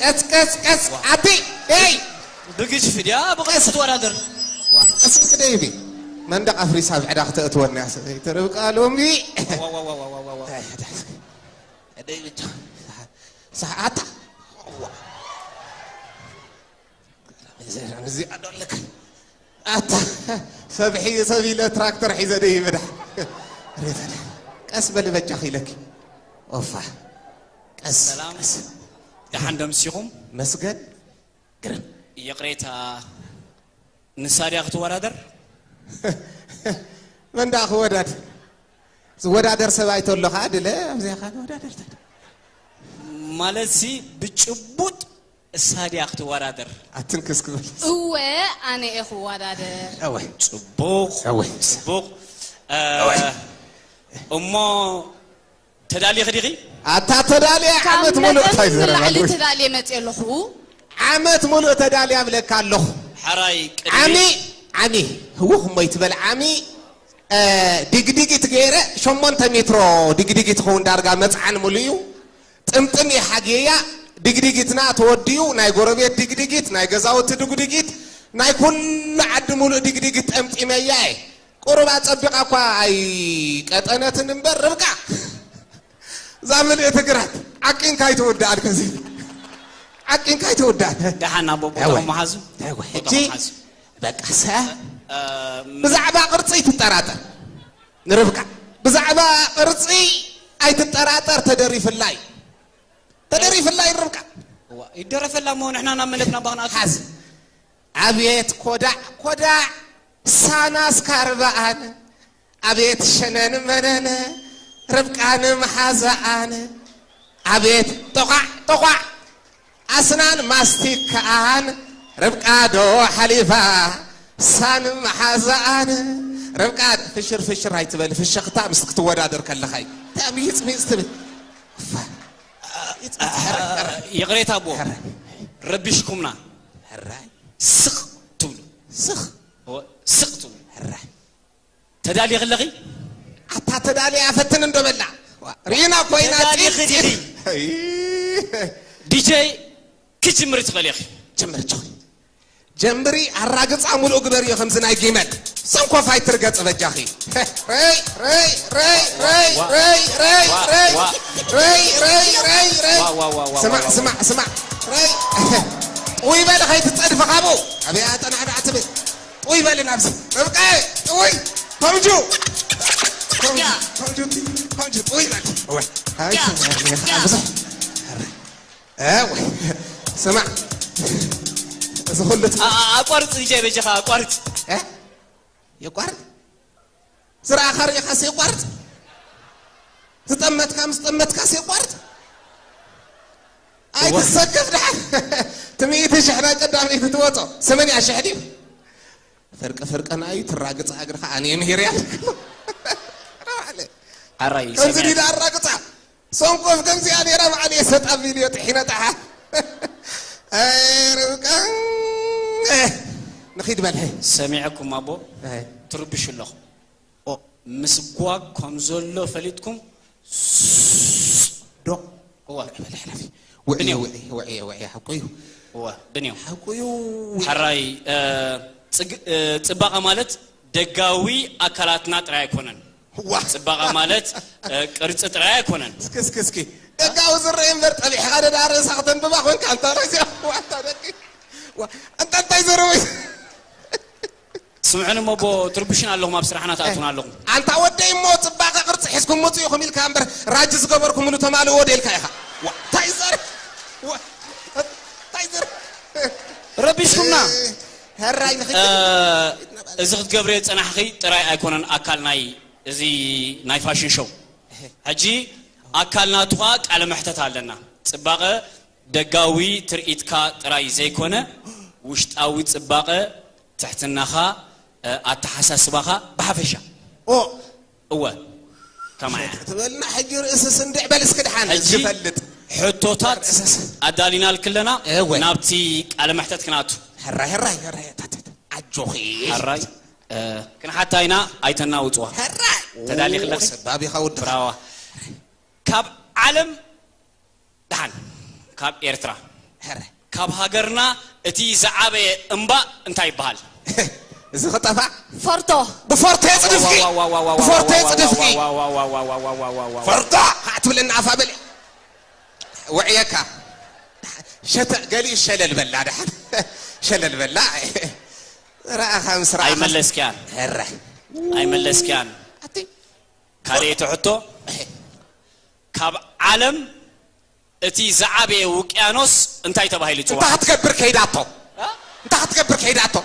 ቀስ ቀስ ቀስ ኣቲ ኤይ ብግጅፊ ድያ ብቕልጡፍ ትወዳደር። ቀስ ደይቢ መንደቕ ኣፍሪሳ ብዕዳ ክተእትወና እያ ሰበይቲ ርብቃ ሎሚ። ሰዓታ እዚ ኣዶልክ ኣታ ሰብ ሒ- ሰብ ኢለ ትራክተር ሒዘ ደይ ምዳ ቀስ በሊ በጃኺ ኢለኪ። ኦፋ ቀስ ሰላም ቀስ ደሓን ደምሲኹም። መስገን ግርም ይቕሬታ ንሳ ድያ ክትወዳደር? መን ደኣ ክወዳድ ዝወዳደር ሰብ ኣይተሎ ከዓ ድለ ኣብዚኣ ከዓ ንወዳደር ታዲያ። ማለት ሲ ብጭቡጥ እሳ ድያ ክትወዳደር? ኣትንክስ ክበል እወ ኣነ እየ ክወዳደር። እወ ጽቡቕ እወ ጽቡቕ። እ፣ እወ። እሞ ተዳሊኺ ዲኺ? ኣታ ተዳልያ ካብ ዓመት ሙሉእ እንታይ መጠን ንላዕሊ ዘረባሉ ተዳልየ መፅየ ኣለኹ። ዓመት ሙሉእ ተዳልያ ብለካ ኣለኹ። ሓራይ ዓሚ ቅድሚ ዓሚ ህውኽ እሞ ይትበል ዓሚ እ፣ ዲግዲጊት ገይረ ሸሞንተ ሜትሮ ዲግዲጊት ኸውን ዳርጋ መፅዓን ሙሉ እዩ። ጥምጥም ይሓግየያ ድግዲጊትና ተወዲኡ ናይ ጎረቤት ድግዲጊት ናይ ገዛውቲ ድግዲጊት ናይ ኩሉ ዓዲ ሙሉእ ድግዲጊት ጠምጢመያ እየ። ቁሩብ ኣጸቢቓ እኳ ኣይቀጠነትን እምበር ርብቃ እዛ ምልእቲ ግራት ዓቂንካ ኣይትውድኣን ከዚ ዓቂንካ ኣይትውድኣን። ደሓን ናብ ቦታ እወ። መሓዙ እወ። ቦታ ሕጂ መሓዙ በቃ ሰ እ፣ ብዛዕባ ቅርጺ ትጠራጠር ንርብቃ ብዛዕባ ቅርጺ ኣይትጠራጠር። ተደሪፍላ እዩ ተደሪፍላ እዩ ንርብቃ። እዋ፣ ይደረፈላ እሞ ንሕና ናብ መለትና ባኽንኣት ሓዝ ኣቤት ኮዳዕ ኮዳዕ ሳናስ ካርባኣን ኣቤት ሸነን መነን ርብቃን መሓዛኣን ኣቤት ጠቋዕ ጠቋዕ ኣስናን ማስቲካኣን ርብቃ ዶ ሓሊፋ ሳን መሓዛኣን ርብቃ ፍሽር ፍሽር ኣይትበል ፍሽኽታ ምስ ክትወዳደር ከለኻ እዩ። እንታይ ሚፅ ሚፅ ትብል? እፋ። ሚፅ ሚፅ ሕራይ ሕራይ ይቕሬታ ኣቦ ሕራይ ረቢሽኩምና ሕራይ ስቕ ትብሉ ስኽ እወ፣ ስቕ ትብሉ ሕራይ ተዳሊኺ ኣለኺ? ኣታ ተዳልያ ፈትን እንዶ በላ ሪኢና ኮይና ተዳሊኺ ዲዲ? ዲጀይ ክትጅምሪ ትኽእሊ ኢኺ። ጀምር ጆይ ጀምሪ ኣራግፃ ሙሉእ ግበርዮ ከምዚ ናይ ጊመል ሰንኮፍ ኣይትርገፂ በጃኺ። ረይ ረይ ረይ ረይ ረይ ረይ ረይ ረይ ረይ ረይ ረይ ረይ ዋ፣ ዋ፣ ዋ፣ ዋ፣ ስማዕ ዋ፣ ዋ። ስማዕ ስማዕ ረይ ጥውይ በሊ ከይትፀድፊ ካብኡ ኣብያ ጠናዕናዕ ትብል ጥውይ በሊ ናብዚ ርብቃ ጥውይ ከምጁ ከምጁ ከምጁ ከምጁ ጥውይ በሊ እወ ኣይ ብዙሕ እወ ስማዕ እዚ ኩሉ ኣ- ኣ- ኣቋርፅ ዲጀይ በጃኻ ኣቋርፅ። እ? የቋርጥ ዝረኣኻ ርኢኻስ የቋርጥ ዝጠመትካ ምስ ጠመትካስ የቋርጥ ኣይትሰከፍ ደሓን ትምኢቲ ሽሕ ናይ ቀዳመይቲ ትወፆ ሰመንያ ሽሕ ድዩ ፍርቂ ፍርቂ ናዩ ትራግፃ እግርኻ ኣነ ምሂርያ ኣራይ ከምዚ ሰሚዐ- ዲዳ ኣራግፃ ሰንኮፍ ከምዚኣ ነይራ በዓል እየ ሰጣ ቪድዮ ጥሒነ ጠሓ ርብቃ ንኺድ በልሐ ሰሚዐኩም ኣቦ ትርብሹ ኣለኹም። ኦ። ምስጓግ ከም ዘሎ ፈሊጥኩም ዶ እወ በል ሓላፊ ውዕየ ውዕየ ውዕየ ውዕየ ሓቁ እዩ እወ ብንዮም ሓቁ እዩ ሕራይ እ፣ ጽግ- እ፣ ጽባቐ ማለት ደጋዊ ኣካላትና ጥራይ ኣይኮነን። ዋ ጽባቐ ማለት እ፣ ቅርጺ ጥራይ ኣይኮነን። እስኪ እስኪ እስኪ ደጋዊ ዝረአ እምበር ጠቢሕኻ ደዳ ርእሳ ክተንብባ ኮንካ ኣንታ ርእሲ ዋታ ደቂ ዋ፣ ኣንታ እንታይ ዘረበ ስምዑኒ እሞ ኣቦ ትርብሽን ኣለኹም ኣብ ስራሕና ትኣቱን ኣለኹም። ኣንታ ወደይ እሞ ጽባቐ ቅርጺ ሒዝኩም ምጹ ኢኹም ኢልካ እምበር ራጂ ዝገበርኩምሉ ተማልእዎ ደልካ ኢኻ ዋ፣ እንታይ ዘረ ዋ፣ እንታይ ዘረ ረቢሽኩምና። እ፣ ሕራይ ንኽድ እ፣ እዚ ክትገብርዮ ዝጸናሕኺ ጥራይ ኣይኮነን ኣካል ናይ እዚ ናይ ፋሽን ሾው። ሕጂ ኣካል ናቱ ኸኣ ቃለ መሕተት ኣለና። ጽባቐ ደጋዊ ትርኢትካ ጥራይ ዘይኮነ ውሽጣዊ ጽባቐ ትሕትናኻ እ፣ ኣተሓሳስባኻ ብሓፈሻ። ኦ እወ ከማያ ትበልና ሕጂ ርእሲ ስንድዕ በል እስኪ ድሓን ሕጂ ዝፈልጥ ሕቶታት ኣዳሊናልክለና እወ። ናብቲ ቃለ መሕተት ክነኣቱ። ሕራይ ሕራይ ሕራይ ታተት ኣጆኺ ሕራይ እ፣ ክንሓታ ኢና ኣይተናውፅዋ። ሕራይ ተዳሊኺ ኣለኺ? ሰባቢኻ ወዲ ብራዋ ካብ ዓለም ደሓን ካብ ኤርትራ ካብ ሃገርና እቲ ዝዓበየ እምባ እንታይ ይበሃል? እዚ ክጠፋ ፎርቶ ብፎርቶ የፅድፍኪ፣ ብፎርቶ የፅድፍኪ። ፎርቶ ካዓ ትብለና ኣፋ በሊ ውዕየካ። ሸተ ገሊኡ ሸለል በላ፣ ድሓን ሸለል በላ። ረኣኻ ምስ ረኣኻ ኣይመለስክያን። ኧረ ኣይመለስክያን። ኣቲ ካልኣይቲ ሕቶ፣ ካብ ዓለም እቲ ዝዓበየ ውቅያኖስ እንታይ ተባሂሉ ይፅዋዕ? እንታይ ክትገብር ከይዳቶ እንታይ ክትገብር ከይዳቶ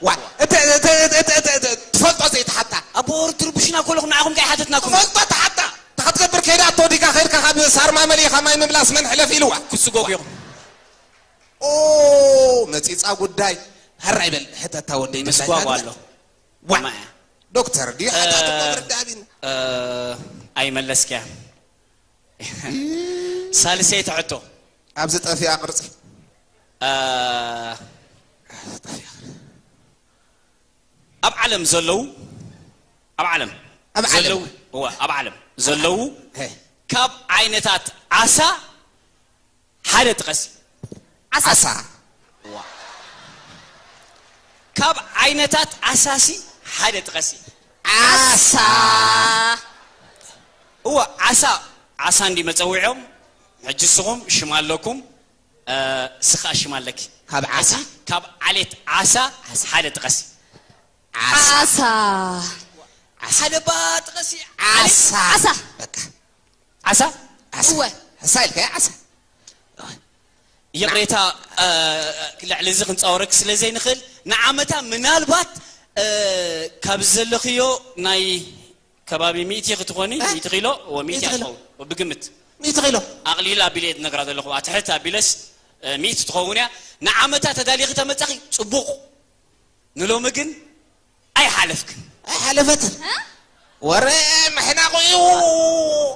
ዋ እቲ እቲ- እቲ- እቲ- እቲ- እቲ- ትፈልጦ ዘይትሓታ ኣቦ ወርድ ትርቡሽና ከለኹም ንዓኹም ከይ ሓተትናኩም ትፈልጦ ትሓታ እንታይ ክትገብር ከይዳቶ ዲካ ከይድካ ካብ ሳርማ መሊኻ ማይ ምምላስ መን ሕለፍ ኢልዋ ክስጎጉ ኢኹም። ኦ መፂፃ ጉዳይ ሀራ ይበል ሕተታ ወደይ ምስጓጉ ኣሎ። ዋ ማያ። ዶክተር ድዩ ሓታ ትቆብር ዳቢን እ፣ ኣይመለስክያ። ሳልሰይቲ ሕቶ ኣብዚ ጠፊኣ ቅርፂ እ፣ ኣብ ዓለም ዘለዉ ኣብ ዓለም ኣብ ዓለም። ዘለዉ እወ፣ ኣብ ዓለም ዘለዉ ሄ፣ ካብ ዓይነታት ዓሳ ሓደ ጥቀሲ። ዓሳ ካብ ዓይነታት ዓሳሲ ሓደ ጥቀሲ። ዓሳ እወ ዓሳ ዓሳ እንዲ መፀዊዖም ሕጂ ንስኹም ሽም ኣለኩም እ፣ ስኻ ሽም ኣለኪ ካብ ዓሳ ካብ ዓሌት ዓሳ ሓደ ጥቀሲ። ዓሳ ሓደ ባ ጥቀሲ። ዓሳ ዓሳ በቃ ዓሳ ዓሳ እወ ዓሳ ኢልካ ዓሳ ይቕሬታ እ፣ ልዕሊ እዚ ክንፃወረክ ስለ ዘይንኽእል ንዓመታ ምናልባት እ፣ ካብ ዘለኽዮ ናይ ከባቢ ሚእቲ ክትኾኒ ሚእቲ ኪሎ ወ ሚእቲ ሚእቲ ኪሎ። ኣትኸውን ብግምት ሚእቲ ኪሎ ኣቕሊል ኣቢለ እየ ዝነግራ ዘለኹ ኣትሕት ኣቢለስ እ፣ ሚእቲ ትኸውን እያ። ንዓመታ ተዳሊኺ ተመፃኺ ፅቡቕ ንሎሚ ግን ኣይሓለፍክን። ኣይሓለፈትን ወረ ምሕናቑ እዩ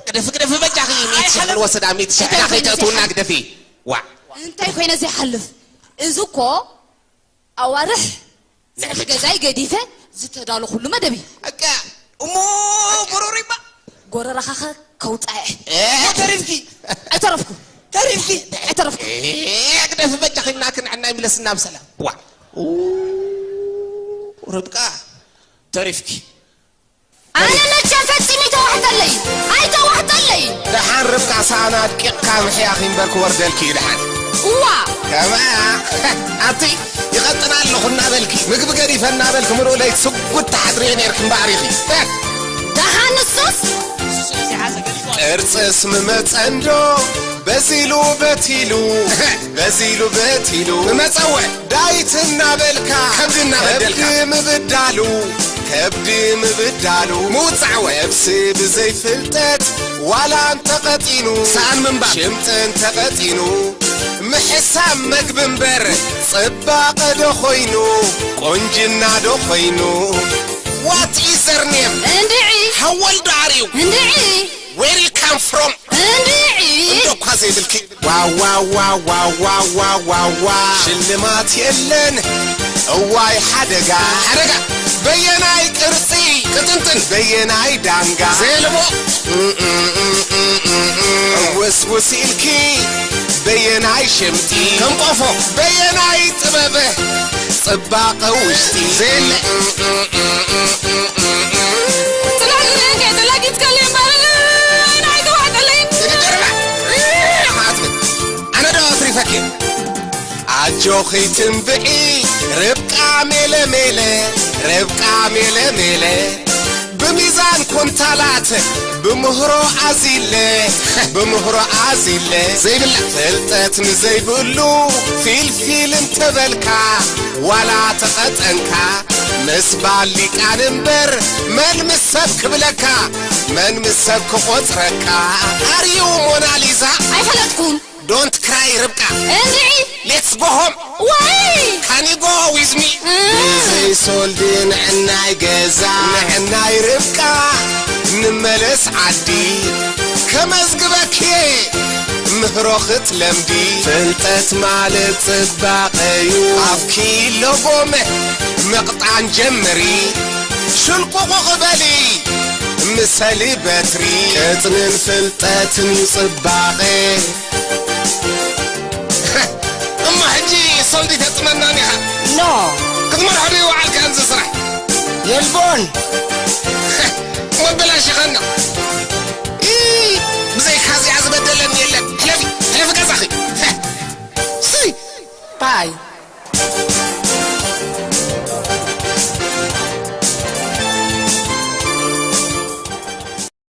ግደፊ ግደፊ በጃኺ ሚእቲ ሽሕ ክንወስዳ ሚእቲ ሽሕ ኢና ከይተእትውና ግደፊ ዋ እንታይ ኮይነ ዘይሓልፍ እዚ እኮ ኣዋርሕ ስራሕ ገዛይ ገዲፈ ዝተዳለኹሉ መደብ እዩ በቃ እሞ ጎሮሪባ ጎረራኻኸ ከውፃኤ ተሪፍኪ ኣይተረፍኩ ተሪፍኪ ኣይተረፍኩ ግደፊ በጃኺ እና ክንዕና ይምለስና ብሰላም ዋ ርብቃ ተሪፍኪ ኣነ መቸም ፈፂሙ ኣይተዋሕጠለይ ኣይተዋሕጠለይ ደሓን ርብቃ ሰኣን ኣድቂቕካ ምሕያኺ እምበር ክወርደልኪ እዩ ደሓን እዋ ከመያ ኣቲ ይቐጥና ኣለኹ እናበልኪ ምግቢ ገዲፈ እናበልኪ ምሉእ ለይቲ ስጉድ ትሓድርዮ ነርኪ እምበኣር ኢኺ ደሓን ንሱስ ቅርፅስ ምመፀንዶ በዚሉ በቲሉ በዚሉ በቲሉ ምመፀወ ዳዊት እናበልካ ከብዲ እናበደልካ ከብዲ ምብዳሉ ከብዲ ምብዳሉ ምውፃዕወ ነብሲ ብዘይፍልጠት ዋላ እንተቐጢኑ ሰኣን ምንባር ሽምጢ እንተቐጢኑ ምሕሳብ መግቢ እምበር ፅባቐ ዶ ኾይኑ ቁንጅና ዶ ኾይኑ What is their name? እንድዒ ሓወል ዶ ኣርዩ እንድዒ Where you come from? እንድዒ እንዶ እኳ ዘይብልኪ ዋዋዋዋዋዋዋ ሽልማት የለን እዋይ ሓደጋ ሓደጋ በየናይ ቅርፂ ቅጥንጥን በየናይ ዳንጋ ዘየለሞ ውስውስ ኢልኪ በየናይ ሽምጢ ከም ቆፎ በየናይ ጥበብ ፅባቐ ውሽጢ ዘየለ ጥላጊት ከሊ እምበርለይ ኣይተዋሕጠለይ ኣነ ዶ ኣትሪፈኪ ኣጆኺ ትንብዒ ርብቃ ሜለ ሜለ ርብቃ ሜለ ሜለ ብሚዛን ኮንታላት ብምህሮ ኣዚለ ብምህሮ ኣዚለ ዘይብላ ፍልጠት ንዘይብሉ ፊልፊል እንተበልካ ዋላ ተቐጠንካ ምስ ባሊቃን እምበር መን ምስ ሰብ ክብለካ መን ምስ ሰብ ክቖጽረካ ኣርዩ ሞናሊዛ ኣይፈለጥኩን ዶንት ክራይ ርብቃ እንድዒ ሌትስ ጎ ሆም ወይ ካን ዩ ጎ ዊዝ ሚ ብዘይ ሶልዲ ንዕናይ ገዛ ንዕናይ ርብቃ ንመለስ ዓዲ ከመዝግበኪ ምህሮ ክትለምዲ ፍልጠት ማለት ጽባቐ እዩ ኣብኪ ሎጎመ ምቕጣን ጀምሪ ሽልቁቑቕ በሊ ምሰሊ በትሪ ቅጥንን ፍልጠትን እዩ ጽባቐ እንዲ ተጥመናኒ ኢኻ። ኖ ክትመርሖ ዶ ይወዓልካ እንዚ ስራሕ? የልቦን መበላሽኻና።